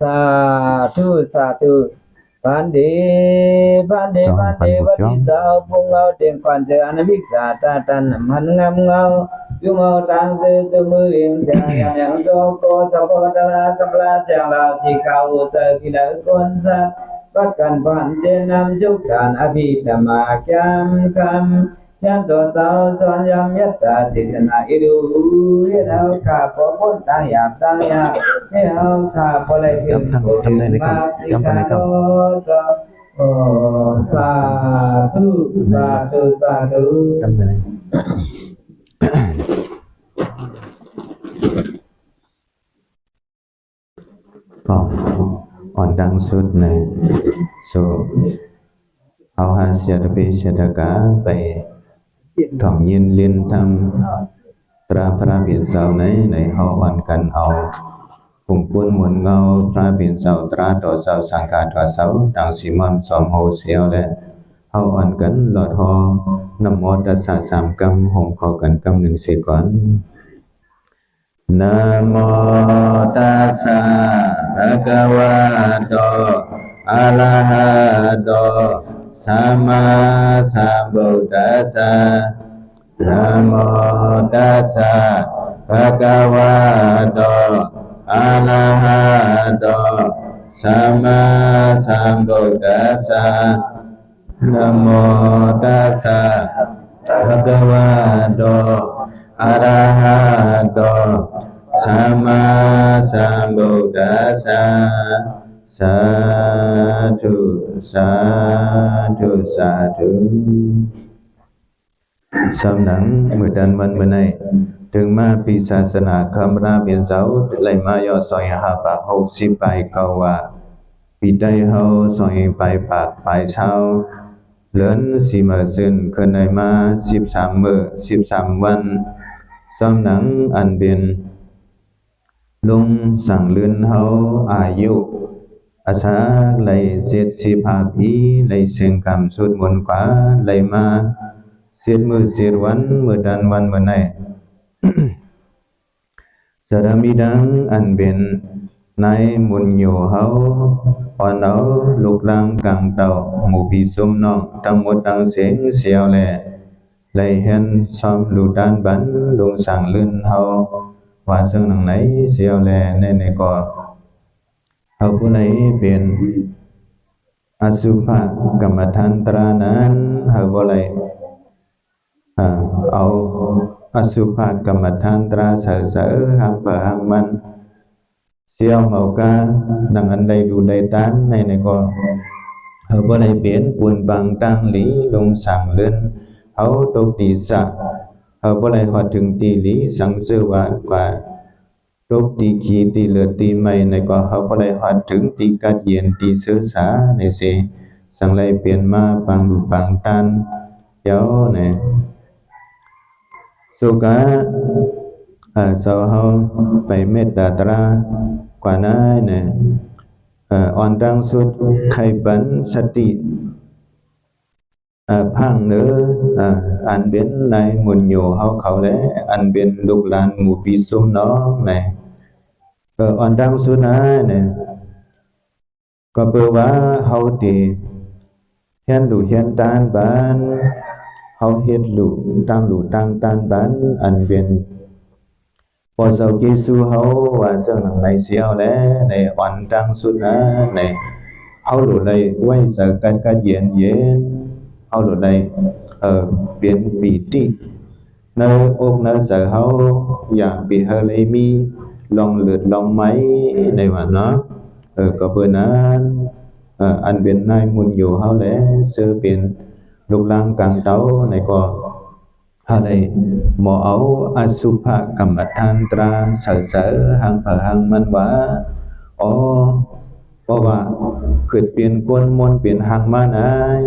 ສາທຸ ສາທຸ. ພັນເດ ພັນເດ ພັນເດ ວັດທີ່ເຈົ້າ ພວກເຮົາເຕັງຂວັນເຈີ ອະນາວິກສາຕາຕັນ ນຳພັນງາມເງົາ ຈຸງເອົາຕາງເຊີ ຈຸມືເວງສຽງ ຍາມຍັງໂຈໂກ ສະໂພດາລາ ສຳລາແສງລາວ ທີ່ເຂົາເຊີ ທີ່ໄດ້ຄົນສັດ ວັດກັນພັນເດ ນຳສຸກການ ອະພິທຳມາ ກຽມຄຳ ຍັນໂຕເຈົ້າສອນຍາມເມດຕາເຈດຕະນາອີ່ດູ ເຮັດໃຫ້ເຮົາຂ້າບໍ່ພົ້ນທາງຍາກທາງຍາກ ໃຫ້ເຮົາຂ້າບໍ່ໄດ້ເຖິງ ຈຳ ຈຳໄດ້ ມາກ ຈຳໄດ້ ທີ່ຂ້າ ໂຕ ໂອ້ ສາທຸ ສາທຸ ສາທຸ. ກໍອ່ອນດັງສຸດໃນໂຊ ເຮົາຫາເສຍດະເປເສຍດະກາໄປທ່ອງຍິນຫຼິ້ນທຳຕາພະເປັນເຈົ້າໃນ ໃນເຮົາອ່ອນກັນເອົາຜົງກຸນມົນເງົາພະເປັນເຈົ້າ ຕາຕໍ່ເຈົ້າ ສັງກາຕໍ່ເຈົ້າ ດັ່ງຊິມອນສອມໂຮເຊວ ແລະ ເຮົາອ່ອນກັນຫຼອດຫໍນະໂມຕັດສະສາມກຳ ໂຮມເຂົ້າກັນກຳໜຶ່ງເສກ່ອນ. ນະໂມຕັດສະ ພະຄະວະໂຕ ອະລະຫະໂຕ ສຳມາສຳພຸດທັດສະ. ນະໂມຕັດສະ ພະຄະວະໂຕ ອະລະຫະໂຕ ສຳມາສຳພຸດທັດສະ. ນະໂມຕັດສະ ພະຄະວະໂຕ ອະລະຫະໂຕ ສຳມາສຳພຸດທັດສະ. ສາທຸ ສາທຸ ສາທຸ. ສ່ຳໜັງ ມື້ດານວັນມື້ໃນ ເຖິງມາປີສາສະໜາຄຳພະເປັນເຈົ້າ ໄລ່ມາຍອດສອງພັນຫ້າຮ້ອຍຫົກສິບປາຍເກົ້າ ວ່າ ປີໄຕເຮົາສອງພັນປາຍປາກປາຍຊາວ ເດືອນສີມາເຊີນ ເຄີຍໄດ້ມາສິບສາມມື້ ສິບສາມວັນ ສ່ຳໜັງ ອັນເປັນລຸງສັງເລີນເຮົາ ອາຍຸອາສາໄດ້ເຈັດສິບຫ້າປີ ໄດ້ເສັງກຳສວດມົນກວ່າ ໄດ້ມາເຈັດມື້ເຈັດວັນ ມື້ດານວັນມື້ໃນ. ສະດາມີດັງ ອັນເປັນນາຍບຸນໂຍເຮົາ ອ່ອນເອົາລູກຫຼານກາງເຕົາ ໝູ່ພີ່ຊຸມນ້ອງ ທັງໝົດທັງເສັງສ່ຽວແລ ໄດ້ແຮ່ນຊອມດູຕານບັນລຸງສັງເລີນເຮົາ ວ່າເຊິ່ງໜັງໃນສ່ຽວແລ ໃນໃນກໍ ເຮົາຜູ້ໃດເປັນອະສຸພະກຳມະຖານຕານັ້ນ ເຮົາບໍ່ໄດ້ ເອົາອະສຸພະກຳມະຖານຕາໃສ່ໃສ່ຫາງໃຜຫາງມັນ ສ່ຽວເມົາກາ ດັ່ງອັນໄດ້ດູໄດ້ຕານໃນໃນກໍ ເຮົາບໍ່ໄດ້ເປັນປຸນບັງຕາງຫຼີ ລຸງສັງເລີນ ເຮົາຕົກຕີສະ ເຮົາບໍ່ໄດ້ຮອດເຖິງຕີຫຼີ ສັງຊື່ວ່າກວ່າ ຕົກຕີຂີ້ ຕີເລືອດ ຕີໄໝ້ ໃນກໍເຮົາບໍ່ໄດ້ຮອດເຖິງຕີກັດເຢັນ ຕີເຊີສາ ໃນເສ ສັງໄດ້ເປັນມາປາງດູປາງຕານ ເຈົ້ານະ ສຸກະ ເຈົ້າເຮົາໄປເມດຕາຕາລາກວ່ານາຍນະ ອ່ອນດັ່ງສຸດ ໄຄບັນສະຕິ ເອີ ພັງເດີ ເອີ ອັນເປັນນາຍມຸນໂຍເຮົາເຂົາແລ ອັນເປັນລູກຫຼານໝູ່ປີຊຸມນ້ອງນະ ເອີ ອ່ອນດັງສຸດນາຍນະ ກໍເປີວ່າເຮົາຕິຮຽນດູຮຽນຕານບານ ເຮົາເຮັດດູຕັ້ງດູຕັ້ງຕານບານ ອັນເປັນ ພໍ່ເຖົ້າເຈຊູເຮົາວ່າເຊິ່ງໜັງໃນເຊວແລ ໃນອ່ອນດັ່ງສຸດນາ ໃນເຮົາໂລດໄດ້ໄວ້ໃຈກັນກັນເຢັນເຢັນ ເຮົາໂລດໄດ້ ເອີ ເປັນປີຕິໃນອົກໃນໃຈເຮົາ ຢ່າໄປເຮັດໃຫ້ມີລອງເລືອດລອງໄໝ້ໃນວ່າເນາະ ເອີ ກໍເບີນັ້ນ ເອີ ອັນເປັນນາຍມຸນໂຍເຮົາແລ ເຊິ່ງເປັນລູກຫຼານກາງເຕົາໃນກໍ ເຮົາໄດ້ໝໍເອົາອະສຸພະກຳມະຖານຕາໃສ່ໃຈຫາງໃຜຫາງມັນວ່າ ອໍ ເພາະວ່າເກີດເປັນຄົນມົນເປັນຫາງມານາຍ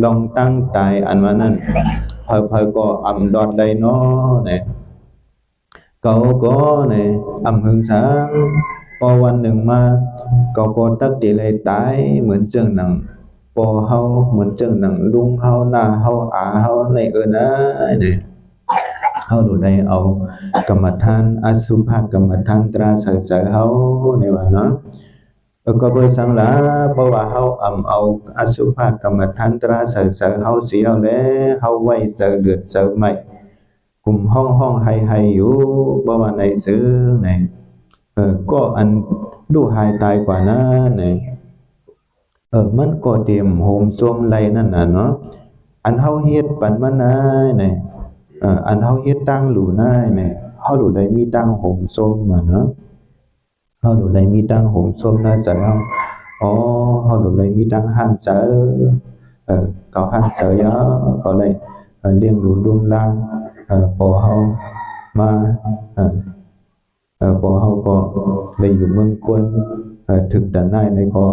ລອງຕັ້ງຕາຍອັນວ່ານັ້ນ ໃຜໆກໍອຳລອດໄດ້ເນາະ ແນະ ເຂົາກໍແນະ ອຳເຫິງສາງ ພໍວັນໜຶ່ງມາ ເຂົາກໍຕັກເດໄລຕາຍ ເໝືອນເຊິ່ງໜັງພໍ່ເຮົາ ເໝືອນເຊິ່ງໜັງລຸງເຮົາ ນ້າເຮົາ ອາເຮົາ ໃນເອີນາຍເດ ເຮົາໂລດໄດ້ເອົາກຳມະຖານ ອະສຸພະກຳມະຖານຕາໃສ່ໃຈເຮົາ ໃນວ່າເນາະ ເອີ ກໍເພາະສັງລະ? ເພາະວ່າເຮົາອຳເອົາອະສຸພະກຳມະຖານຕາໃສ່ໃຈເຮົາເສຍແລ້ວ ເຮົາໄວ້ໃຈເລືອດໃຈໄມ້ ກຸມຮ້ອງໆໄຫ້ໆຢູ່ ເພາະວ່າໃນເຊິ່ງໃນ ເອີ ກໍອັນລູກຫາຍຕາຍກວ່ານັ້ນໃນ ເອີ ມັນກໍຕຽມໂຮມສົມໄວ້ນັ້ນນະເນາະ ອັນເຮົາເຮັດປັນມັນນາຍໃນ ເອີ ອັນເຮົາເຮັດຕັ້ງຫຼູນາຍໃນ ເຮົາຫຼູໄດ້ມີຕັ້ງໂຮມສົມມາເນາະ ເຮົາຫຼູໄດ້ມີຕັ້ງໂຮມສົມນາໃຈເຮົາ ອໍ ເຮົາຫຼູໄດ້ມີຕັ້ງຮ້ານໃຈ ເອີ ເຂົາຮ້ານໃຈຍາວ ເຂົາໄດ້ ເອີ ລ້ຽງດູລຸມລ້າງ ເອີ ພໍ່ເຮົາມາ ເອີ ເອີ ພໍ່ເຮົາກໍໄດ້ຢູ່ເມືອງກວນ ເອີ ຖືກຕັນນາຍໃນກໍ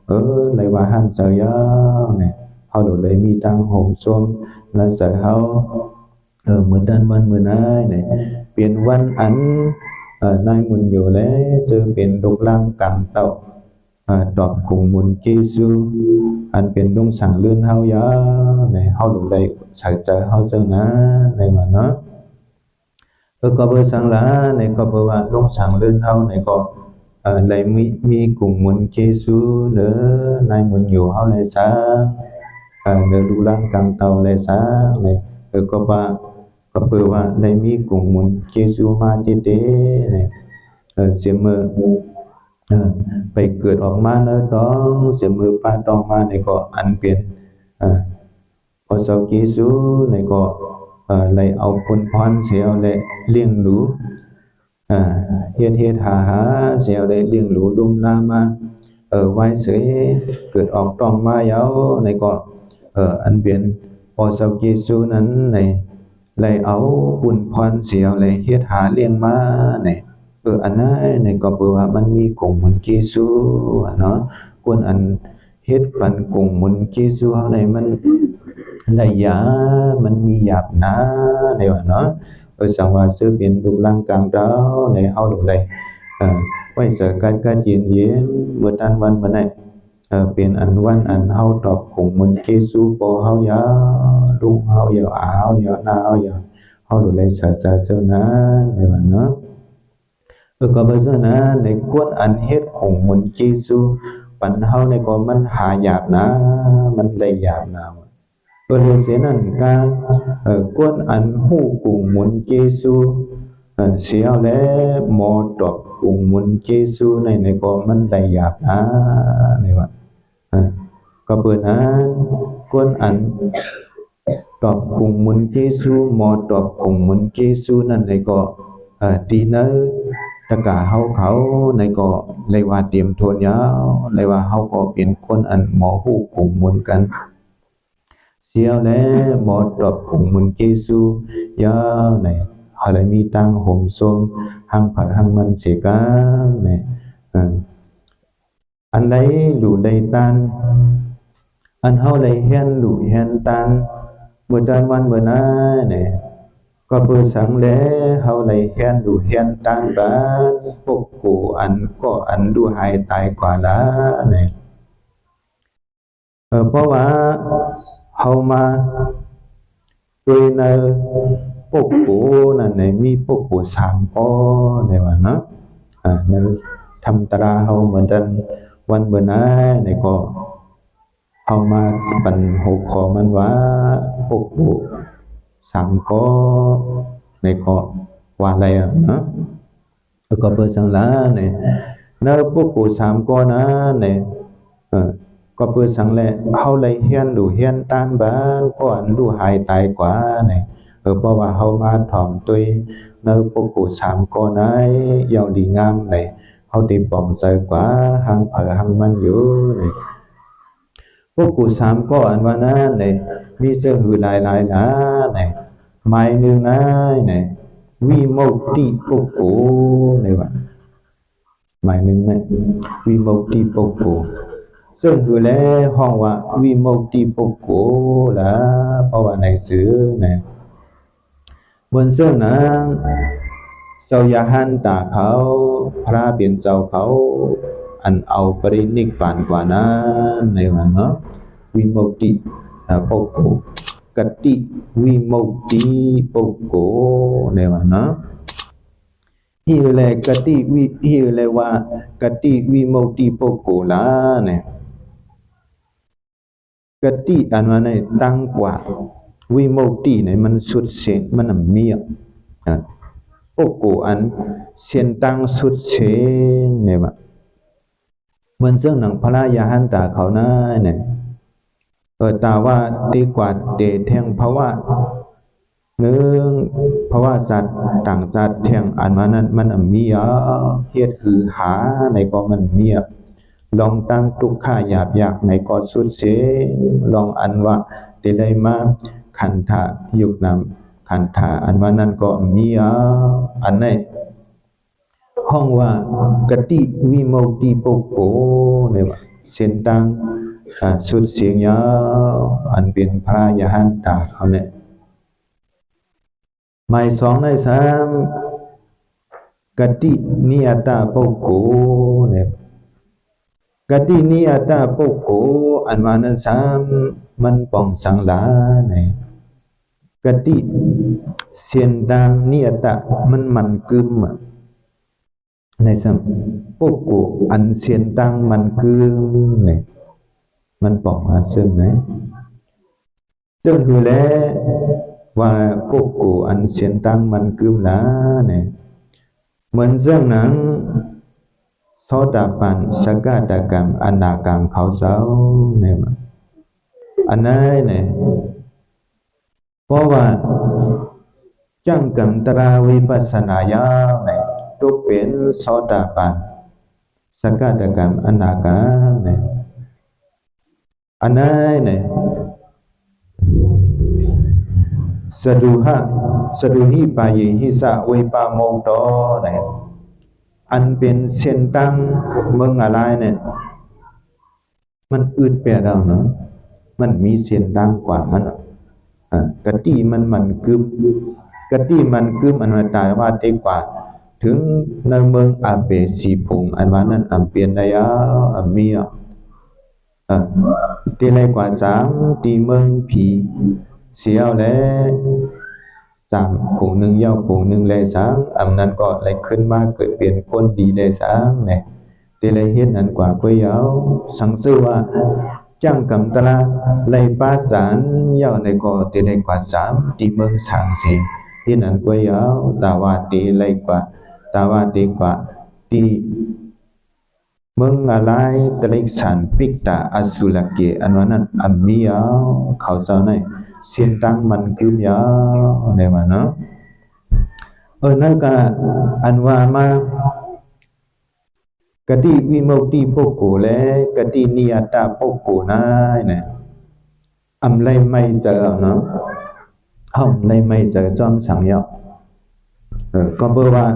ເອີ ໄດ້ວ່າຮ້ານໃຈຍາວໃນ ເຮົາຫຼູໄດ້ມີຕັ້ງໂຮມສົມນາໃຈເຮົາ ເອີ ມື້ນັ້ນວັນມື້ນາຍໃນ ເປັນວັນອັນ ເອີ ນາຍມຸນໂຍແລ ເຈີເປັນລູກຫຼານກາງເຕົ້າ ເອີ ຕອບກຸງມຸນເຈຊູ ອັນເປັນລຸງສັງເລື່ອນເຮົາຢາໃນ ເຮົາລົງໄດ້ໃສ່ໃຈເຮົາເຈົ້ານາໃນວ່າເນາະ ເອີ ກໍເພາະສັງລະໃນ ກໍເພາະວ່າລຸງສັງເລື່ອນເຮົາໃນກໍ ເອີ ໄດ້ມີ ມີກຸງມຸນເຈຊູເນີ ນາຍມຸນໂຍເຮົາແລສັງ ເອີ ເນີລູກຫຼານກາງເຕົ້າແລສັງໃນ ເອີ ກໍວ່າ ກໍເພາະວ່າໄດ້ມີກຸງມຸນເຈຊູມາເຕໆໃນ ເອີ ເສຍເມີ ເອີ ໄປເກີດອອກມາໃນຕອງ ເສຍເມີປາຕອງມາໃນກໍ ອັນເປັນ ເອີ ພໍ່ເຈົ້າເຈຊູໃນກໍ ເອີ ໄດ້ເອົາປຸນພອນເສຍແລະລ້ຽງດູ ເຮັດເຮັດຫາຫາເສຍແລະລ້ຽງດູລຸມລາມາ ເອີ ໄວ້ເສຍເກີດອອກຕອງມາເຍົາໃນກໍ ເອີ ອັນເປັນພໍ່ເຈົ້າເຈຊູນັ້ນໃນ ໄດ້ເອົາປຸນພອນເສຍແລະເຮັດຫາລ້ຽງມາໃນ ເອີ ອັນນັ້ນໃນກໍເພາະວ່າມັນມີກົງມຸນເຈຊູເນາະ ຄົນອັນ ເຮັດປັນກົງມຸນເຈຊູເຮົາໃນມັນໄລຍາ ມັນມີຫຍາບໜາໃນວ່າເນາະ ເອີ ສັງວ່າເຊີເປັນລູກຫຼານກາງເຕົ້າໃນເຮົາໄດ້ ເອີ ໄວ້ໃຈກັດກັດເຢັນເຢັນ ເມື່ອນັ້ນວັນມື້ໃນ ເອີ ເປັນອັນວັນອັນເຮົາຕອບກົງມຸນເຈຊູພໍ່ເຮົາຢາ ລຸງເຮົາຢາ ອາເຮົາຢາ ນ້າເຮົາຢາ ເຮົາໄດ້ໃສ່ໃຈເຈົ້ານາໃນວ່າເນາະ. ເອີ ກໍເພາະສະນັ້ນໃນຄົນອັນເຮັດກົງມຸນເຈຊູປັນເຮົາໃນກໍມັນຫາຍາກນາ ມັນໄລຍາກນາ ເອີ ເພາະສະນັ້ນກາ ເອີ ຄົນອັນຮູ້ກົງມຸນເຈຊູ ເອີ ເສຍແລະບໍ່ຕອບກົງມຸນເຈຊູໃນ ໃນກໍມັນໄລຍາກນາໃນວ່າ ເອີ ກໍເພາະນັ້ນຄົນອັນ ຕອບກົງມຸນເຈຊູ ໝໍຕອບກົງມຸນເຈຊູນັ້ນໃນກໍ ເອີ ຕີເນີຕະກາເຮົາເຂົາໃນກໍໄລວ່າຕຽມໂທນຍາວ ໄລວ່າເຮົາກໍເປັນຄົນອັນໝໍຮູ້ກົງມຸນກັນ ເສຍແລະໝໍຕອບກົງມຸນເຈຊູຍາວໃນ ເຮົາໄລມີຕັ້ງໂຮມສົມ ຮັງໃຜຮັງມັນເສຍກັນໃນ ເອີ ອັນໄດ້ຫຼູໄດ້ຕານ ອັນເຮົາໄດ້ຮຽນຫຼູຮຽນຕານ ເມື່ອຕອນວັນເມື່ອນາໃນ ກໍເພາະສັງແລເຮົາໄດ້ຮຽນຫຼູຮຽນຕານບານ ປົກໂກອັນກໍອັນຫຼູຫາຍຕາຍກວ່າລະໃນ ເອີ ເພາະວ່າເຮົາມາ ໂດຍໃນປົກໂກນັ້ນໃນ ມີປົກໂກສາມກໍໃນວ່າເນາະ ອາ ໃນທຳຕະລາເຮົາເໝືອນກັນ ວັນເມື່ອນາໃນກໍ ເຮົາມາປັນຫົວຂໍ້ມັນວ່າ ປົກໂກສາມກໍໃນກໍວ່າໄລເນາະ. ເອີ ກໍເພາະສັງລະໃນ ໃນປຸກໂກສາມກໍນັ້ນໃນ ເອີ ກໍເພາະສັງແລເຮົາໄດ້ຮຽນຫຼູຮຽນຕານບານກໍອັນຫຼູຫາຍຕາຍກວ່າໃນ ເອີ ເພາະວ່າເຮົາມາຖ່ອມຕົວໃນປຸກໂກສາມກໍໃນ ຢາວດີງາມໃນ ເຮົາໄດ້ປອງໃຈກວ່າ ຮັງໃຜຮັງມັນຢູ່ໃນ ປຸກໂກສາມກໍອັນວ່ານັ້ນໃນ ມີເຊິ່ງຫືຫຼາຍໆຫຼາໃນ ໝາຍໜຶ່ງນາໃນ ວິມຸກຕິປຸກໂກໃນວ່າ ໝາຍໜຶ່ງນະ ວິມຸກຕິປຸກໂກ ເຊິ່ງຫືແລຮ້ອງວ່າ ວິມຸກຕິປຸກໂກລະ ເພາະວ່າໃນຊື່ໃນ ເໝືອນເຊິ່ງນາງ ເຈົ້າຢາຫັນຕາເຂົາ ພະເປັນເຈົ້າເຂົາ ອັນເອົາປະລິນິບພານກວ່ານັ້ນໃນວ່າເນາະ ວິມຸກຕິ ອາ ປຸກໂກ ກະຕິ ວິມຸກຕິປຸກໂກໃນວ່າເນາະ. ຫິແລກະຕິວິ ຫິແລວ່າກະຕິວິມຸດຕິປຸກໂກລານີ້ ກະຕິອັນວ່າໃນຕັ້ງກວ່າ ວິມຸດຕິໃນມັນສຸດເສັງ ມັນນຳມີອະ ອາ ປຸກໂກອັນເສັ້ນທາງສຸດເສັງນີ້ວ່າ ເໝືອນເຊິ່ງໜັງພະລະອະລະຫັນຕາເຂົານັ້ນແຫຼະ ເອີ ຕາວ່າເຕກວ່າເຕແທ່ງພະວະ ໜຶ່ງ ພະວະຊາດຕ່າງຊາດແທ່ງ ອັນວ່ານັ້ນມັນອຳມີອະ ເຮັດຄືຫາໃນກໍມັນມີອະ ລອງຕັ້ງທຸກຂະຫຍາບຢາກໃນກໍສຸດເສັງ ລອງອັນວ່າເຕໄດ້ມາຂັນທະ ຍຸກນາມຂັນທະ ອັນວ່ານັ້ນກໍມີອະ ອັນໃນ ຮ້ອງວ່າກະຕິວິມຸດຕິປຸກໂກ ແມ່ນວ່າເສັ້ນທາງ ອາ ສຸດເສັງຍາວ ອັນເປັນພະອະລະຫັນຕາເຂົາແຫຼະ. ໝາຍສອງໃນສາມ ກະຕິນິຍະຕະປຸກໂກ ແມ່ນ ກະຕິນິຍະຕະປຸກໂກ ອັນວ່ານັ້ນສາມ ມັນປ່ອງສັງຫຼາໃນ ກະຕິ ເສັ້ນທາງ ນິຍະຕະ ມັນໝັ້ນກຶ້ມ ໃນສາມ ປຸກໂກ ອັນເສັ້ນທາງໝັ້ນກຶ້ມໃນ ມັນປອກມາເຊິ່ງໃນ ເຊິ່ງຄືແລວ່າປຸກໂກ ອັນເສັ້ນທາງໝັ້ນກຶ້ມຫຼາໃນ ເໝືອນເຊິ່ງໜັງ ໂສດາປັນ ສະກະດາຄຳ ອະນາຄຳເຂົາເຈົ້າໃນ ອັນໃດໃນ ເພາະວ່າຈັງກຳຕະລາວິປັດສະນາຍາວໃນ ຕົກເປັນໂສດາປັນ ສະກະດາຄຳ ອະນາຄຳໃນ ອັນໃດໃນ ສະດຸຫະ ສະດຸຫິປາເຍຫິສະວິປະໂມກໂຕໃນ ອັນເປັນເສັ້ນທາງເມືອງອາລາຍໃນ ມັນອຶດແປດເອົາເນາະ ມັນມີເສັ້ນທາງກວ້າງມັນ ອາ ກະຕິມັນໝັ້ນກຶ້ມ ກະຕິໝັ້ນກຶ້ມ ອັນວ່າຕາຍວ່າເຕກວ່າ ເຖິງໃນເມືອງອາເປສີພົງ ອັນວ່ານັ້ນອຳເປັນໄດ້ອາ ອຳມີອາ ເອີ ເຕໄລກວ່າສາມ ທີ່ເມືອງຜີສຽວແລ ສາມ ໂພງໜຶ່ງຍາວໂພງໜຶ່ງແລສາມ ອັນນັ້ນກໍໄລຂຶ້ນມາເກີດເປັນຄົນດີແລສາມແນ ເຕໄລເຮັດອັນກວ່າກ້ວຍຍາວ ສັງເສີວ່າ ຈັງກຳຕະລາໄລປາສານຍາວໃນກໍເຕໄລກວ່າສາມ ທີ່ເມືອງສາງເສ ເຮັດອັນກ້ວຍຍາວ ຕາວ່າເຕໄລກວ່າ ຕາວ່າເຕກວ່າ ທີ່ ເມືອງອາລາຍຕະລິກສານປິກຕາອະສຸລະເກ ອັນວ່ານັ້ນອຳມີອາ ເຂົາເຈົ້າໃນເສັ້ນທາງໝັ້ນກຶ້ມຍາວ ແນວວ່າເນາະ ເອີ ນັ້ນກະອັນວ່າມາ ກະຕິວິມຸດຕິປຸກໂກ ແລະ ກະຕິນິຍະຕະປຸກໂກນາຍນະ ອຳໄລໄມເຈີເນາະ ເຮົາໄລໄມເຈີຈອມສັງຍາວ ເອີ ກໍເບີວ່າ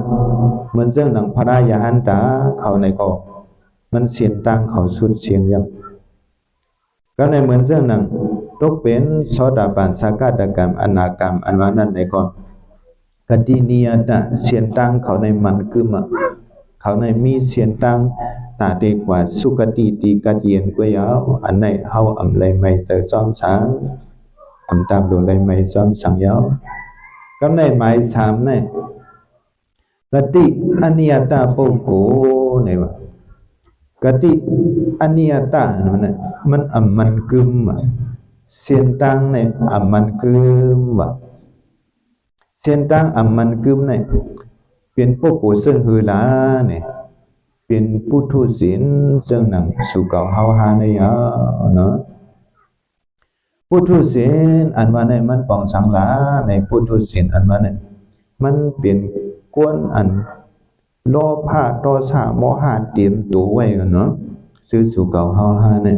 ເໝືອນເຊິ່ງໜັງພະລະອະລະຫັນຕາເຂົາໃນກໍ ມັນເສັ້ນທາງເຂົາສຸດເສັງຍາວ ກໍໃນເໝືອນເຊິ່ງໜັງ ຕົກເປັນໂສດາປັນ ສະກະດາຄຳ ອະນາຄຳ ອັນວ່ານັ້ນໃນກໍ ກະຕິນິຍະຕະ ເສັ້ນທາງເຂົາໃນໝັ້ນກຶ້ມ ເຂົາໃນມີເສັ້ນທາງຕາເຕກວ່າສຸຄະຕິຕິກະຕິເຢັນກວ່າຍາວ ອັນໃນເຮົາອຳໄລໄມເຈີຈອມສັງ ອຳຕາມໂດໄລໄມເຈີຈອມສັງຍາວ ກັບໃນໝາຍສາມໃນ ກະຕິອະນິຍະຕະປຸກໂກ ໃນວ່າ ກະຕິອະນິຍະຕະ ມັນ ມັນອຳໝັ້ນກຶ້ມ ເສັ້ນທາງໃນອຳໝັ້ນກຶ້ມ ວ່າ ເສັ້ນທາງອຳໝັ້ນກຶ້ມໃນ ເປັນປຸກໂກເຊິ່ງຮືລາໃນ ເປັນປຸຖຸເສນເຊິ່ງໜັງສູ່ເກົ່າເຮົາຫາໃນຍາວເນາະ ປຸຖຸເສນອັນວ່າໃນມັນປອງສັງລາ ໃນປຸຖຸເສນອັນວ່າໃນ ມັນເປັນກົນອັນໂລພະ ໂທສະ ໂມຫະເຕັມໂຕໄວ້ເນາະ ຊື່ສູ່ເກົ່າເຮົາຫາໃນ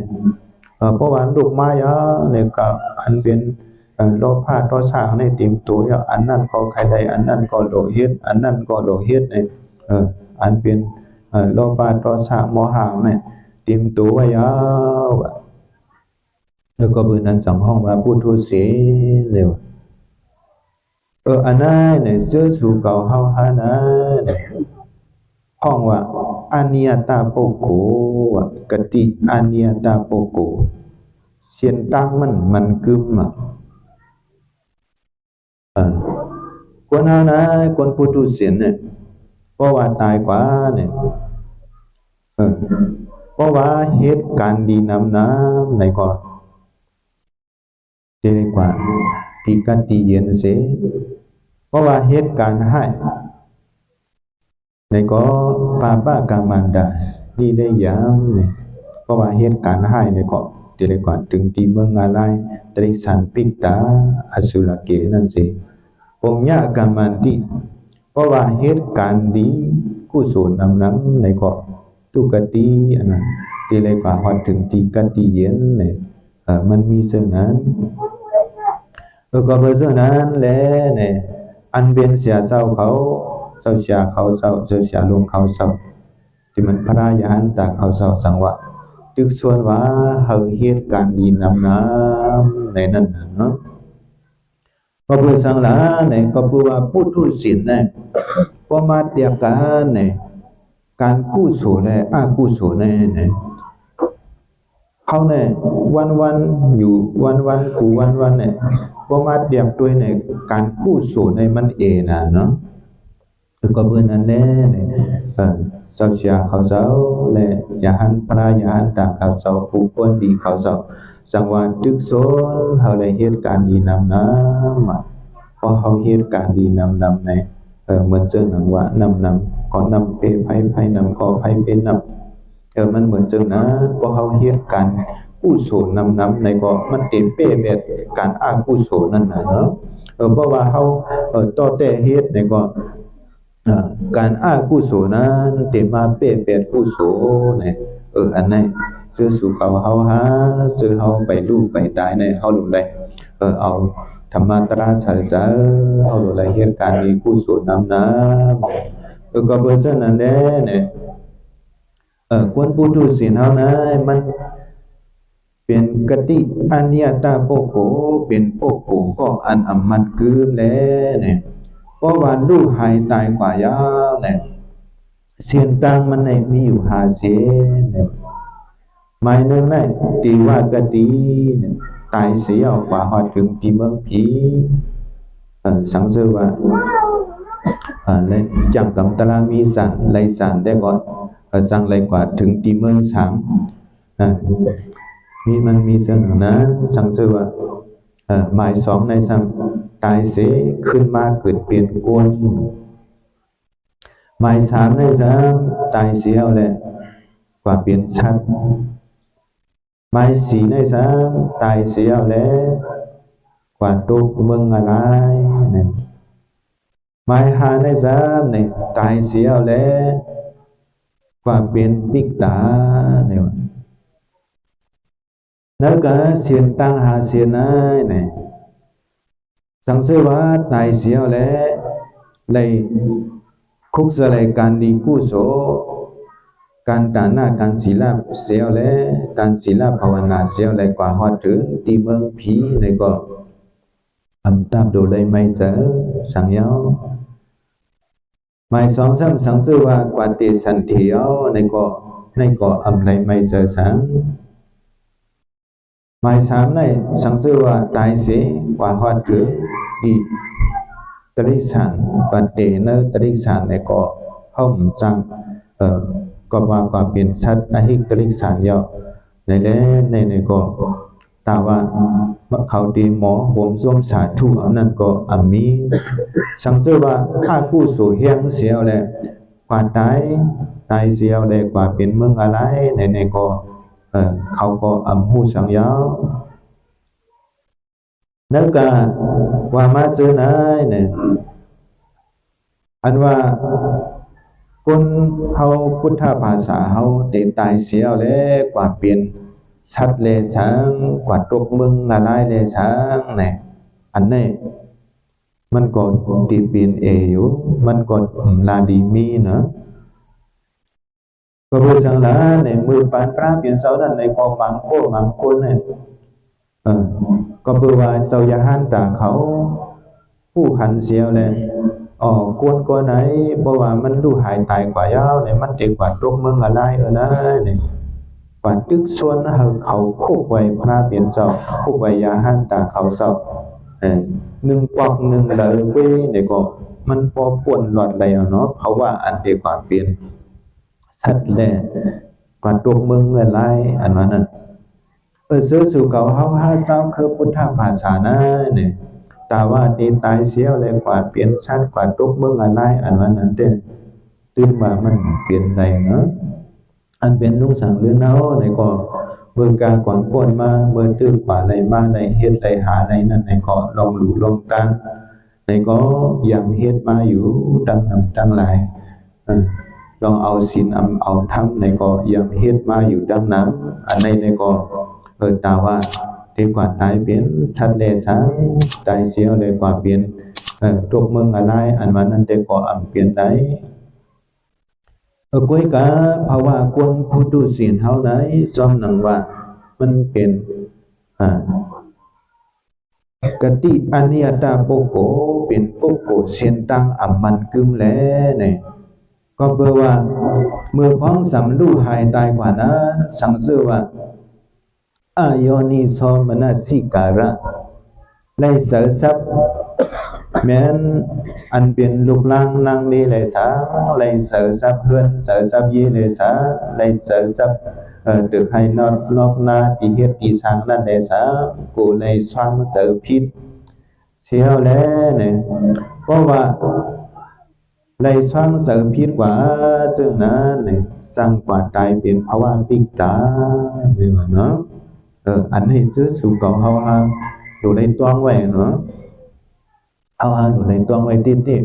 ເອີ ເພາະວ່າລູກມາຍາວໃນກໍອັນເປັນ ເອີ ໂລພະ ໂທສະໃນເຕັມໂຕຍາວ ອັນນັ້ນກໍໃຄ່ໄດ້ ອັນນັ້ນກໍຫຼວງເຮັດ ອັນນັ້ນກໍຫຼວງເຮັດໃນ ເອີ ອັນເປັນ ເອີ ໂລພະ ໂທສະ ໂມຫະໃນເຕັມໂຕໄວ້ຍາວ ແລ້ວກໍເພິ່ນນັ້ນຈັ່ງຮ້ອງວ່າປຸຖຸເສນ ເອີ ອັນນັ້ນໃນ ເຊິ່ງສູ່ເກົ່າເຮົາຫາໃນ ຮ້ອງວ່າອະນິຍະຕະປຸກໂກ ກະຕິອະນິຍະຕະປຸກໂກ ເສັ້ນທາງມັນໝັ້ນກຶ້ມ ເອີ ຄົນເຮົານະ ຄົນປຸຖຸເສນເນຍ ປ າະວ່າຕາຍກວ່ານີ້ ເອີ ເພາະວ່າເຮັດການດີນຳນຳໃນກໍ ເດກວ່າປີກະຕິເຢັນເສ ເພາະວ່າເຮັດການຮ້າຍໃນກໍ ປາປະກຳມັນດາ ນິເຣຍະ ເພາະວ່າເຮັດການຮ້າຍໃນກໍ ເດກວ່າເຖິງທີ່ເມືອງອາລາຍ ຕະລິສັນປິກຕາ ອະສຸລະເກ ນັ້ນເສ ປຸນຍະກຳມັນຕິ ເພາະວ່າເຮັດການດີ ກຸສົນນຳນຳໃນກໍ ຕຸກະຕິ ອັນນັ້ນ ທີ່ເລີຍກວ່າຮອດເຖິງທີ່ກະຕິເຢັນນີ້ ເອີ ມັນມີເຊິ່ງນັ້ນ ເອີ ກໍເພາະເຊິ່ງນັ້ນແຫຼະນີ້ ອັນເປັນເສຍເຈົ້າເຂົາ ເຈົ້າເສຍເຂົາເຈົ້າ ເຈົ້າເສຍລົງເຂົາເຈົ້າ ທີ່ມັນພະລາຍະຫັນຕາເຂົາເຈົ້າ ສັງວາ ຕຶກຊວນວ່າໃຫ້ເຮັດການດີນຳນຳໃນນັ້ນນະເນາະ. ກໍເພື່ອສັງຫຼາຍ ກໍເພື່ອວ່າປຸຖຸສິນນະ ບໍ່ມາຕຽກກັນນະ ການກຸສົນ ແລະ ອະກຸສົນນະ ເຮົານະ ວັນໆ ຢູ່ ວັນໆ ກູວັນໆ ນະ ບໍ່ມາຕຽກດ້ວຍນະ ການກຸສົນໃນມັນເອງນະເນາະ. ກໍເພາະນັ້ນແຫຼະ ເອີ ເຈົ້າເສຍເຂົາເຈົ້າ ແລະ ຍະຫັນ ພະລາຍະຫັນຕາເຂົາເຈົ້າ ຜູ້ຄວນດີເຂົາເຈົ້າ ສັງວາຕຶກຊົນ ເຮົາໄດ້ເຮັດການດີນຳນຳ ເພາະເຮົາເຮັດການດີນຳນຳໃນ ເອີ ເໝືອນເຊິ່ງນຳວ່າ ນຳນຳກໍນຳເປໄພ ໄພນຳກໍໄພເປນຳ ເອີ ມັນເໝືອນເຊິ່ງນັ້ນ ເພາະເຮົາເຮັດການກຸສົນນຳນຳໃນກໍ ມັນເຕັມເປແບບການອະກຸສົນນັ້ນນະເນາະ ເອີ ເພາະວ່າເຮົາ ເອີ ຕໍ່ແຕ່ເຮັດໃນກໍ ເອີ ການອະກຸສົນນັ້ນເຕັມມາເປແປດກຸສົນນະ ເອີ ອັນນັ້ນ ເຊື່ອສູ່ເຂົາເຮົາຫາ ເຊື່ອເຮົາໄປລູກໄປຕາຍໃນ ເຮົາລົງໄດ້ ເອີ ເອົາທຳມະຕະລາໃສ່ໃຈ ເຮົາລົງໄດ້ເຮັດການດີກຸສົນນຳນຳ ເອີ ກໍເພາະສະນັ້ນແຫຼະນະ ເອີ ຄວນປຸຖຸສິນເຮົານະ ມັນ ເປັນກະຕິອະນິຍະຕະປຸກໂກ ເປັນປຸກໂກກໍອັນອຳມັດກືມແລນະ ເພາະວ່າລູກຫາຍຕາຍກວ່າຍາວນະ ເສັ້ນທາງມັນໄດ້ມີຢູ່ຫ້າເສັ້ນນະ ໝາຍໜຶ່ງນະ ເຕວະກະຕິນະ ຕາຍສຽວກວ່າຮອດເຖິງທີ່ເມືອງຜີ ເອີ ສັງເສີວ່າ ເອີ ແລະ ຈັງກຳຕະລາມີສານ ໄລສານແຕ່ກ່ອນ ເອີ ສັງໄລກວ່າເຖິງທີ່ເມືອງສາງ ອາ ມີ ມັນມີເຊິ່ງນັ້ນ ສັງເສີວ່າ ເອີ ໝາຍສອງໃນຊ້ຳ ຕາຍເສຂຶ້ນມາເກີດເປັນຄົນ ໝາຍສາມໃນຊ້ຳ ຕາຍສຽວແລະ ກວ່າເປັນສັດ ໝາຍສີ່ໃນຊ້ຳ ຕາຍສຽວແລະ ກວ່າຕົກເມືອງອາລາຍນະ ໝາຍຫ້າໃນຊ້ຳນີ້ ຕາຍສຽວແລະ ກວ່າເປັນປິກຕານີ້ວ່າ ແລ້ວກະເສັ້ນທາງຫ້າເສັ້ນນັ້ນນະ ສັງເສີວ່າຕາຍສຽວແລະ ໄດ້ຄຸກສະໄລການດີກຸສົນ ການຕານະ ການສີລະສຽວແລະ ການສີລະພາວະນາສຽວແລະ ກວ່າຮອດເຖິງທີ່ເມືອງຜີໃນກໍ ອຳຕາບໂດໄລໄມເຈີສັງເຍົາ ໝາຍສອງຊ້ຳ ສັງເສີວ່າກວ່າເຕສັນເທເອົາ ໃນກໍ ໃນກໍອຳໄລໄມເຈີສັງ ໝາຍສາມໃນສັງເສີວ່າຕາຍເສ ກວ່າຮອດເຖິງທີ່ຕະລິກສານ ກວ່າເຕເນີຕະລິກສານ ໃນກໍເຮົາຈຳ ເອີ ກໍວ່າກວ່າເປັນສັດອະຫິກຕະລິກສານເຍົາ ໃນແລ ໃນ ໃນກໍ ຖ້າວ່າເຂົາເຕໝໍໂຮມສົມສາທຸ ອັນນັ້ນກໍອຳມີ ສັງເສີວ່າອະກຸສົນແຮງສຽວແລະ ກວ່າຕາຍ ຕາຍສຽວແລະ ກວ່າເປັນເມືອງອາລາຍ ໃນ ໃນກໍ ເອີ ເຂົາກໍອຳຮູ້ສັງເຍົາ ແລ້ວກະວ່າມາເຊີນນາຍນະ ອັນວ່າຄົນເຮົາ ພຸດທະພາສາເຮົາ ເຕຕາຍສຽວແລະ ກວ່າເປັນສັດແລສັງ ກວ່າຕົກເມືອງອາລາຍແລສັງນະ ອັນນີ້ມັນກໍເຕເປັນເອຢູ່ ມັນກໍລາດີມີນະ. ກໍເພາະສັງຫຼາຍ ໃນມື້ປານພະລາເປັນເຈົ້ານັ້ນ ໃນກໍບາງຄົນ ບາງຄົນນະ ເອີ ກໍເພາະວ່າເຈົ້າຢາກຫັນຕາເຂົາ ຜູ້ຫັນສຽວແລະ ເອີ ຄົນກໍໄດ້ ເພາະວ່າມັນລູກຫາຍຕາຍກວ່າຍາວນະ ມັນເຕັມກວ່າຕົກເມືອງອາລາຍເອີນາຍນະ ກວ່າຕຶກຊົນໃຫ້ເຂົາຄຸກໄວ້ພະລາເປັນເຈົ້າ ຄຸກໄວ້ຢາກຫັນຕາເຂົາເຈົ້າ ເອີ ໜຶ່ງກວັກໜຶ່ງເລີເວນະ ກໍ ມັນບໍ່ພົ້ນລອດໄດ້ເນາະ ເພາະວ່າອັນເດກວ່າເປັນສັດແລະກວ່າຕົກເມືອງເງືອລາຍ ອັນວ່ານັ້ນ. ເອີ ເຊີຊູເກົ່າເຮົາຫາຊາວຄືພຸດທະພາສານະນີ້ ຕາວ່າເຕຕາຍສຽວແລະກວ່າເປັນສັດ ກວ່າຕົກເມືອງອາລາຍ ອັນວ່ານັ້ນເດ້ ຕື່ມວ່າມັນເປັນໄດ້ເນາະ. ອັນເປັນລຸງສັງເລີນເຮົານີ້ກໍ ເມື່ອກາກວາງປ້ອນມາ ເມື່ອຕື້ກວ່າໄດ້ມາ ໄດ້ເຮັດໄດ້ຫາໄດ້ນັ້ນນີ້ກໍ ລອງຫຼູ່ລອງຕານນີ້ກໍ ຍາມເຮັດມາຢູ່ຕັ້ງນຳຕັ້ງຫຼາຍ. ເອີ ລອງເອົາສິນ ອຳ ເອົາທຳໃນກໍ ຍາມເຮັດມາຢູ່ຕັ້ງນານ ອັນໃດໃນກໍ ເອີ ຕາວ່າເດກວ່າຕາຍເປັນສັດແລສັງ ຕາຍສຽວແລກວ່າເປັນ ເອີ ຕົກເມືອງອາລາຍ ອັນວ່ານັ້ນແຕ່ກໍອຳເປັນໄດ້. ເອີ ກວຍກາ ເພາະວ່າຄົນຜູ້ຕຸສິນເຮົາໃນ ຊ່ອມໜັງວ່າ ມັນເປັນ ອາ ກະຕິອະນິຍະຕະປຸກໂກ ເປັນປຸກໂກເຊັ່ນຕ່າງອຳມັນກຶມແລໃນ ກໍເພື່ອວ່າ ເມື່ອພ້ອມສຳລູກຫາຍຕາຍກວ່ານັ້ນ ສັງເສວ່າ ອະໂຍນິໂສມະນະສິກາລະ ໄລ່ເສີຊັບ ແມ່ນອັນເປັນລູກລ້າງນາງເມໄລ່ສາ ໄລ່ເສີຊັບເຮືອນ ເສີຊັບເຢໄລ່ສາ ໄລ່ເສີຊັບ ເອີ ຕຶກໄຮ່ນອກນາທີ່ເຮັດທີ່ສ້າງນັ້ນແດ່ສາ ກູໄລ່ຊ່າງເສີຜິດ ສຽວແລໃນ ເພາະວ່າໄລ່ຊ່າງເສີຜິດກວ່າ ເຊິ່ງນັ້ນໃນ ສັງກວ່າຕາຍເປັນພາວະປິກຕາ ເຫັນບໍ່ເນາະ. ເອີ ອັນໃຫ້ເຈີສູເກົ່າເຮົາຫາ ໂຕໄດ້ຕ້ອງໄວ້ເນາະ ເຮົາຫາໂຕໄດ້ຕ້ອງໄວ້ຕິດ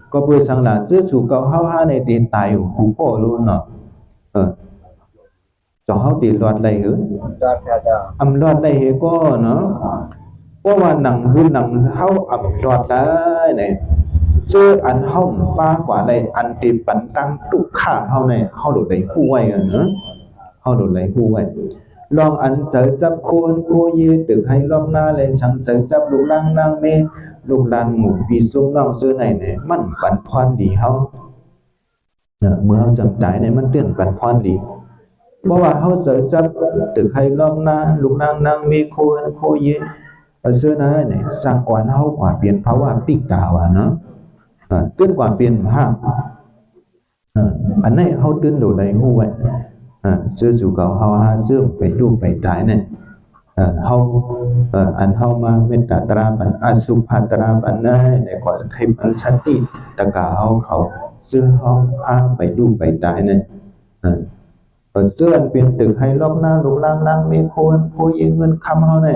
ໆ ກໍເພື່ອສັງລະ ເຈີສູເກົ່າເຮົາຫາໃນເຕຕາຍຢູ່ ຜູ້ກໍຮູ້ເນາະ ເອີ ເຈົ້າເຮົາເຕລອດໄດ້ເຫີ ລອດແທ້ເຈົ້າ ອຳລອດໄດ້ເຫີກໍເນາະ ເພາະວ່າໜັງຫື ໜັງເຮົາອຳລອດໄດ້ໃນ ເຈີອັນເຮົາປາກວ່າໄດ້ ອັນເຕປັນຕັ້ງຕຸກຂະເຮົາໃນ ເຮົາໂດດໄດ້ຮູ້ໄວ້ເນາະ ເຮົາໂດດໄດ້ຮູ້ໄວ້ ລອງອັນເສີຈັບໂຄນໂຄເຢ ຕຶກໄຮ່ລອກນາ ແລະສັງເສີຈັບລູກລ້າງນາງເມ ລູກຫຼານໝູ່ພີ່ຊຸມນ້ອງເຊີໃນໃນ ມັນປັນພອນດີເຮົາ ເມື່ອເຮົາຈຳຕາຍໃນ ມັນເຕືອນປັນພອນດີ ເພາະວ່າເຮົາເສີຈັບຕຶກໄຮ່ລອກນາ ລູກນາງນາງເມ ໂຄເຮືອນໂຄເຢ ເອີ ເຊີນາຍໃນ ສັງກວ່າເຮົາກວ່າປ່ຽນພາວະປິກຕາວ່າເນາະ ເອີ ຕື່ນກວ່າປ່ຽນຫ້າງ ເອີ ອັນໃນເຮົາຕື່ນໂດໄດ້ຮູ້ໄວ້ ເອີ ເຊີສູເກົ່າເຮົາຫາເຊີໄປດູໄປຕາຍໃນ ເອີ ເຮົາ ເອີ ອັນເຮົາມາເມດຕາຕຣາປັນ ອະສຸພາຕຣາປັນໃນ ໃນກໍໃຫ້ປັນສະຕິຕະກາເຮົາເຂົາ ເຊີເຮົາຫາໄປດູໄປຕາຍໃນ ເອີ ເອີ ເຊີອັນເປັນຕຶກໄຮ່ລອກນາ ລູກລ້າງນາງເມ ໂຄເຮືອນໂຄເຢ ເງິນຄຳເຮົາໃນ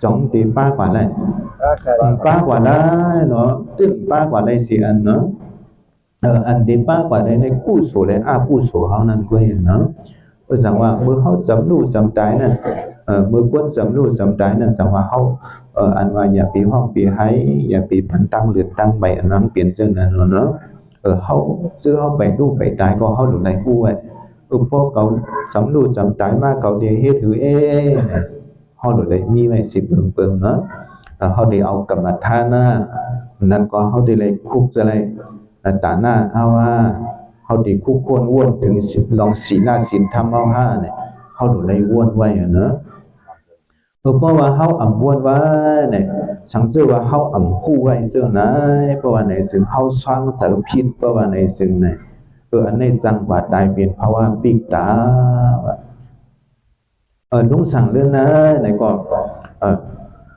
ຈ່ອງຕີປາກວ່າໄດ້ ປາກວ່າໄດ້ເນາະ ຕື່ນປາກວ່າໄດ້ຊິອັນເນາະ ເອີ ອັນທີ່ປາກວ່າໄດ້ໃນກຸໂສແລະອະກຸໂສເຮົານັ້ນກໍເຫັນເນາະ ເອີ ຈັ່ງວ່າເມື່ອເຮົາຈຳລູກຈຳຕາຍນັ້ນ ເອີ ເມື່ອຄວນຈຳລູກຈຳຕາຍນັ້ນ ຈັ່ງວ່າເຮົາ ເອີ ອັນວ່າຢ່າໄປຮ້ອງໄປໄຫ້ ຢ່າໄປປັນຕັ້ງເລືອດຕັ້ງໃບ ອັນນັ້ນເປັນຈັ່ງນັ້ນເນາະ ເອີ ເຮົາ ເຊິ່ງເຮົາໄປດູໄປຕາຍກໍເຮົາໂດໄດ້ຮູ້ໄວ້ ເອີ ພໍເຂົາຈຳລູກຈຳຕາຍມາ ເຂົາໄດ້ເຮັດຫືເອ ເຮົາໂດໄດ້ມີໄວ້ຊິເບິ່ງເບິ່ງເນາະ ເຮົາໄດ້ເອົາກຳມະຖານະ ນັ້ນກໍເຮົາໄດ້ໄລ່ຄຸກຈະໄລ່ ອາ ຕານະເຮົາຫາ ເຮົາໄດ້ຄຸກຄົ້ນວົນເຖິງລອງສີລະສິນທຳເຮົາຫານີ້ ເຮົາໂດໄດ້ວົນໄວ້ຫັ້ນເນາະ ເອີ ເພາະວ່າເຮົາອຳບ່ວນໄວ້ໃນ ສັງເສວ່າເຮົາອຳຮູ້ໄວ້ເຊິ່ງໃນ ເພາະວ່າໃນເຊິ່ງເຮົາຊ່າງເສີຜິດ ເພາະວ່າໃນເຊິ່ງໃນ ເອີ ອັນໃນສັງວ່າຕາຍເປັນພາວະປິກຕາ ເອີ ລຸງສັງເລີນນາ ໃນກໍ ເອີ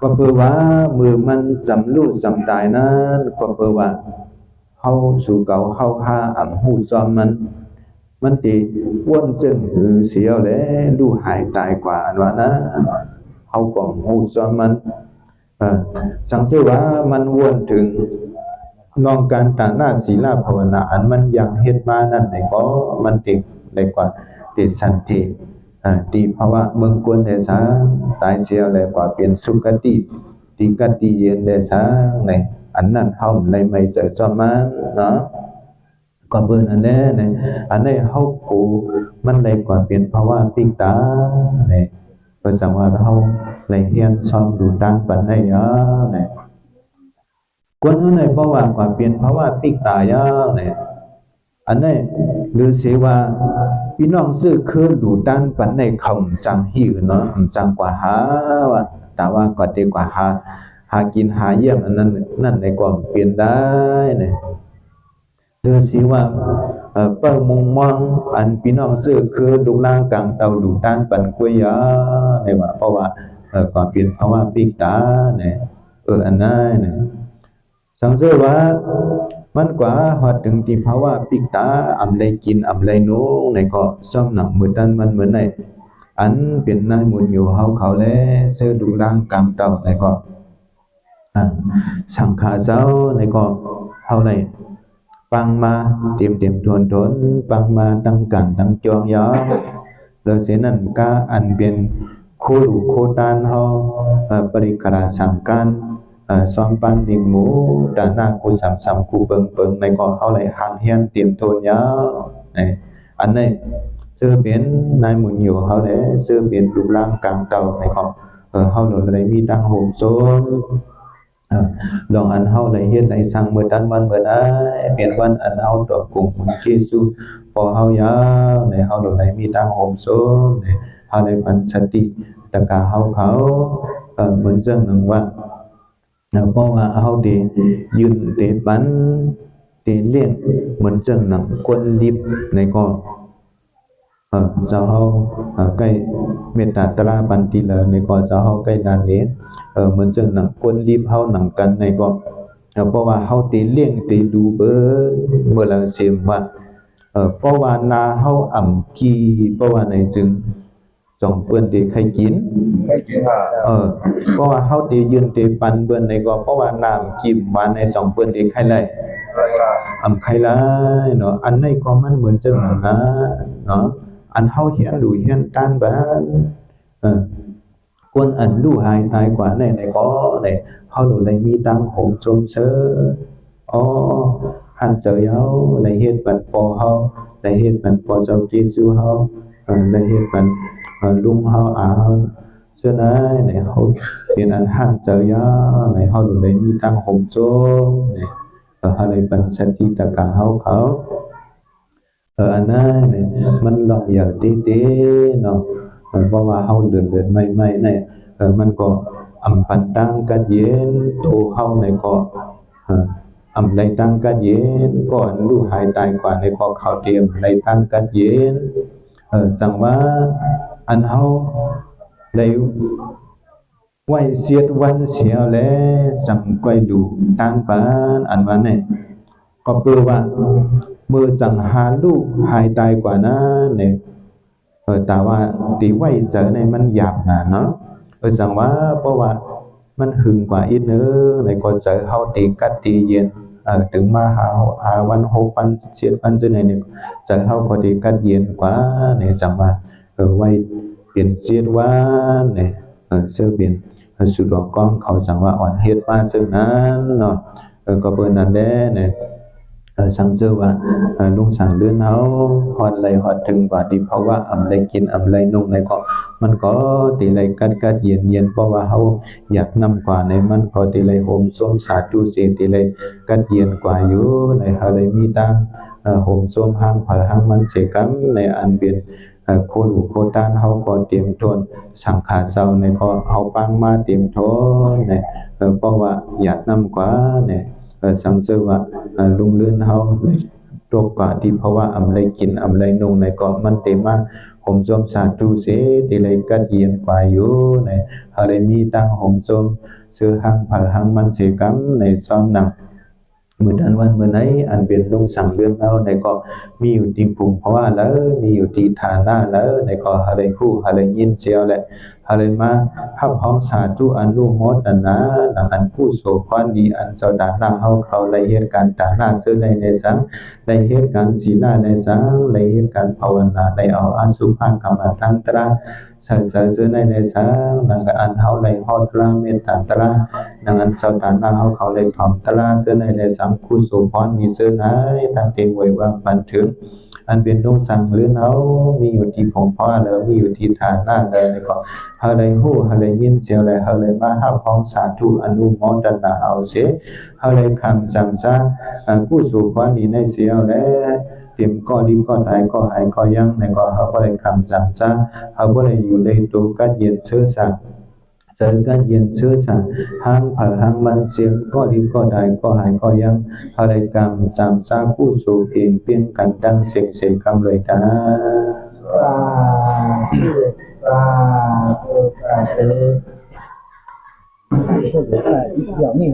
ກໍເພື່ອວ່າມື້ມັນຈຳລູກຈຳຕາຍນັ້ນ ກໍເພື່ອວ່າ ເຮົາສູ່ເກົ່າເຮົາຫາອຳຮູ້ຊ່ອມມັນ ມັນຕິວົນເຈິງຫືເສຍແລະ ລູກຫາຍຕາຍກວ່າອັນວ່ານັ້ນ ເຮົາກໍອຳຮູ້ຊ່ອມມັນ ເອີ ສັງເສວ່າມັນວົນເຖິງນ້ອງການຕານະສີລະພາວະນາ ອັນມັນຢາກເຮັດມານັ້ນໃດກໍ ມັນຕິໄດ້ກວ່າຕິສັນຕິ ເອີ ຕິພາວະເມືອງກົນແດ່ສັງ ຕາຍເສຍແລະກວ່າເປັນສຸຄະຕິ ຕິກະຕິເຢັນແດ່ສັງໃນ ອັນນັ້ນເຮົາໄດ້ໄມ່ເຈີຊ່ອມມັນເນາະ ກໍເບີນັ້ນແຫຼະໃນ ອັນໃດເຮົາໂກ ມັນໄດ້ກວ່າເປັນພາວະປິກຕາໃນ ເພາະສາມາດເຮົາໄດ້ຮຽນຊ່ອມດູຕານປັນໄດ້ຍາວໃນ ຄວນເຮົາໃນ ເພາະວ່າກວ່າເປັນພາວະປິກຕາຍາວໃນ ອັນໃດ ຫຼືເສວ່າ ພີ່ນ້ອງເຊີຄືນດູຕານປັນໄດ້ເຂົ້າຈາງຫີເນາະ ຈາງກວ່າຫາວ່າ ຕາວ່າກໍເຕກວ່າຫາ ຫາກິນຫາຢ້ຽມອັນນັ້ນນັ້ນໃນຄວາມເປັນໄດ້ນະ. ຫຼືຊິວ່າ ເອີ ເປົ້າມຸງມອງອັນພີ່ນ້ອງຊື່ຄືລູກຫຼານກາງເຕົາດູຕານປັນກວຍຢາ ແມ່ນວ່າ ເພາະວ່າ ເອີ ການເປັນພາວະປິກຕາແນະ ເອີ ອັນນັ້ນນະ ສັງເສວ່າ ມັນກວ່າຮອດເຖິງທີ່ພາວະປິກຕາ ອຳໄລກິນອຳໄລນຸ່ງໃນເກາະ ຊອມໜັງມື້ຕັນມັນເມີນໃນ ອັນເປັນນາຍມຸນໂຍເຮົາເຂົາແລ ເຊີລູກຫຼານກາງເຕົາໃນເກາະ ອາ ສັງຂາເຈົ້າໃນເກາະ ເຮົາໄດ້ຟັງມາເຕັມໆ ທ້ວນໆ ຟັງມາຕັ້ງການຕັ້ງຈອງຍາວ ແລ້ວເຊັ່ນນັ້ນກະອັນເປັນໂຄລູໂຄຕານເຮົາ ເອີ ປະລິກະລະສັງການ ເອີ ຊອມປານເລັງໝູ ຕານາຄູ່ສຳສຳຄູ່ເປິງເປິງໃນເກາະ ເຮົາໄດ້ຮັບຮຽນເຕັມທ້ວນຍາວ ອັນໃດເຊີເປັນນາຍມຸນໂຍເຮົາແລ ເຊີເປັນລູກຫຼານກາງເຕົາໃນເກາະ ເອີ ເຮົາໂລດໄດ້ມີຕັ້ງໂຮມຊົມ ເອີ ດອງອັນເຮົາໄດ້ເຮັດໄດ້ສ້າງເມີດນັ້ນວັນເມີດນັ້ນ ເປັນວັນອັນເຮົາຕອບກົງຄຸນເຈຊູພໍ່ເຮົາຍາວ ໃນເຮົາໂລດໄດ້ມີຕັ້ງໂຮມຊົມ ເຮົາໄດ້ປັນສະຕິຕະກາເຮົາເຂົາ ເອີ ເໝືອນເຊິ່ງໜຶ່ງວ່າ ເອີ ເພາະວ່າເຮົາໄດ້ຍື່ນໄດ້ປັນໄດ້ລ້ຽງ ເໝືອນເຊິ່ງໜັງຄົນລິບໃນເກາະ ເອີ ເຈົ້າເຮົາ ເອີ ໄກ່ເມດຕາຕຣາປັນຕິເລີນໃນເກາະ ເຈົ້າເຮົາໄກ່ນານເນ ເອີ ເໝືອນເຊິ່ງໜັງຄົນລິບເຮົານຳກັນໃນເກາະ ເອີ ເພາະວ່າເຮົາໄດ້ລ້ຽງໄດ້ດູເບີ ເມື່ອລະເສມວ່າ ເອີ ເພາະວ່ານາເຮົາອຳກີ ເພາະວ່າໃນຈຶ່ງ ສອງເພິ່ນເດໄຄກິນ ໄຄກິນ ເອີ ເພາະວ່າເຮົາເດຍື່ນເດປັນເພິ່ນໃນກໍ ເພາະວ່ານ້ຳກິມຫວານໃນສອງເພິ່ນເດໄຄໄລ່ ອຳໄຄໄລ່ເນາະ ອັນໃດກໍມັນເໝືອນຈັ່ງນັ້ນນະເນາະ ອັນເຮົາຮຽນຮູ້ຮຽນຕ່າງກັນ ເອີ ຄົນອັນລູກຫາຍຕາຍກວ່າໃນ ໃນກໍໃນ ເຮົາໂລດໄດ້ມີຕາມໂຮມຊົມເຊີ ອໍ ຫັ້ນເຈົ້າເຮົາໄດ້ເຮັດປັນພໍ່ເຮົາ ໄດ້ເຮັດປັນພໍ່ເຈົ້າເຈຊູເຮົາ ເອີ ໄດ້ເຮັດປັນ ເອີ ລຸງເຮົາ ອາເຮົາ ເຊິ່ງໃນໃນເຮົາເປັນອັນຫັ້ນເຈົ້າເຮົາ ໃນເຮົາໄດ້ມີຕັ້ງໂຮມຊົມ ເອີ ເຮົາໄດ້ປັນສະຕິຕະກາເຮົາເຂົາ ເອີ ອັນນັ້ນມັນລອງຢາກຕິເຕເນາະ ເອີ ເພາະວ່າເຮົາເດີນເດີນໄມ້ໆ ໃນ ເອີ ມັນກໍອຳປັນຕັ້ງກັດເຢັນ ໂຕເຮົາໃນກໍ ເອີ ອຳໄລຕັ້ງກັດເຢັນ ກໍອັນລູກຫາຍຕາຍກວ່າໃນກໍເຂົາຕຽມໄລຕັ້ງກັດເຢັນ ເອີ ຈັ່ງວ່າອັນເຮົາໄລໄວ້ເສດວັນເສຍແລ ຈັ່ງກ່ອຍດູຕານປານ ອັນວ່າແນ ກໍເປີວ່າ ເມື່ອຈັ່ງຫາລູກຫາຍຕາຍກວ່ານັ້ນແນ ເອີ ແຕ່ວ່າຕິໄວ້ເຈີໃນມັນຢາກນານເນາະ ເອີ ຈັ່ງວ່າ ເພາະວ່າມັນຫຶງກວ່າອີກເນີ ໃນກໍເຈີເຮົາຕິກັດຕິເຢັນ ເອີ ເຖິງມາຫາ ຫາວັນ ຫົກວັນ ເຈັດວັນ ຈັ່ງໃດນີ້ ເຈີເຮົາກໍຕິກັດເຢັນກວ່າ ໃນຈັ່ງວ່າ ເອີ ໄວ້ເປັນເຈັດວັນ ໃນ ເອີ ເຊິ່ງເປັນ ເອີ ສຸດອອກກ້ອງເຂົາຈັ່ງວ່າອ່ອນເຮັດມາເຊິ່ງນັ້ນເນາະ ເອີ ກໍເປີນນັ້ນແຫຼະ ເອີ ສັງເສີວ່າ ເອີ ລຸງສັງເລື່ອນເຮົາຮອດໄລຮອດເຖິງກວ່າທີ່ເພາະວ່າອຳໄລກິນອຳໄລນຸ່ງໃນກໍ ມັນກໍທີ່ໄລກັດກັດເຢັນເຢັນ ເພາະວ່າເຮົາຢາກນຳກວ່າໃນ ມັນກໍທີ່ໄລໂຮມຊົມສາທຸເສ ທີ່ໄລກັດເຢັນກວ່າຢູ່ ໃນເຮົາໄລມີຕາ ເອີ ໂຮມຊົມຫ້າງໃຜຫ້າງມັນເສກຳ ໃນອັນເປັນ ເອີ ໂຄລູໂຄຕານເຮົາກໍຕຽມທົນ ສັງຂາເຈົ້າໃນກໍເຮົາປາງມາຕຽມທົນ ເອີ ເພາະວ່າຢາກນຳກວ່າ ເອີ ສັງເສີວ່າ ເອີ ລຸງເລື່ອນເຮົາຕົກກວ່າທີ່ເພາະວ່າອຳໄລກິນອຳໄລນຸ່ງໃນກໍມັນເຕມາໂຮມຊົມສາທຸເສ ທີ່ໄລກັດເຢັນກວ່າຢູ່ໃນ ເຮົາໄລມີຕັ້ງໂຮມຊົມ ເຊີຫ້າງໃຜຫ້າງມັນເສກຳ ໃນຊອມໜັງ ມື້ນັ້ນວັນມື້ໃນ ອັນເປັນລຸງສັງເລື່ອນເຮົາໃນກໍມີຢູ່ທີ່ຜົງພະວາເລີ ມີຢູ່ທີ່ຖານະເລີ ໃນກໍເຮົາໄດ້ຮູ້ເຮົາໄດ້ຍິນສ່ຽວແລະ ເຮົາໄດ້ມາຮັບຮອງສາທຸອະນຸໂມທະນາ ນຳອັນກຸໂສພອນດີ ອັນເຈົ້າຖານະເຮົາເຂົາໄດ້ເຮັດການຖານະເຊິ່ງໃດໃນສັງ ໄດ້ເຮັດການສີລະໃນສັງ ໄດ້ເຮັດການພາວະນາ ໄດ້ເອົາອະສຸພະກຳມະຖານຕະລາ ໃສ່ໃຈເຊິ່ງໃດໃນສັງ ນຳອັນເຮົາໄດ້ຮອດຕະລາເມດຕາຕະລາ ນຳອັນເຈົ້າຖານະເຮົາເຂົາໄດ້ຖອມຕະລາເຊິ່ງໃດໃນສັງ ກຸໂສພອນມີເຊິ່ງໃດ ຕັ້ງແຕ່ຫວຍວ່າງປັນເຖິງ ອັນເປັນລຸງສັງເລື່ອນເຮົາ ມີຢູ່ທີ່ຜົງພະວາເລີ ມີຢູ່ທີ່ຖານະເລີ ໃນກໍເຮົາໄດ້ຮູ້ເຮົາໄດ້ຍິນສ່ຽວແລະ ເຮົາໄດ້ມາຮັບຮອງສາທຸອະນຸໂມທະນາເອົາເສ ເຮົາໄດ້ຄຳຈຳຈາ ອາ ກຸໂສພອນດີໃນສ່ຽວແລະ ເຕັມກໍດີກໍຕາຍກໍຫາຍກໍຍັງ ໃນກໍເຮົາບໍ່ໄດ້ຄຳຈຳຈາ ເຮົາບໍ່ໄດ້ຢູ່ໃນໂຕກັດເຢັນເຊີສາ ໃຈກັນເຢັນຊື່ສາ ຫາງໃຜຫາງມັນ ສຽງກໍດີກໍໄດ້ ກໍຫາຍກໍຍັງ ພະໄລກຳສາມຊາ ຜູ້ສູເອງ ປ່ຽງກັນດັງ ສຽງເສກຳລວຍຕາ. ສາທຸ ສາທຸ ສາທຸ.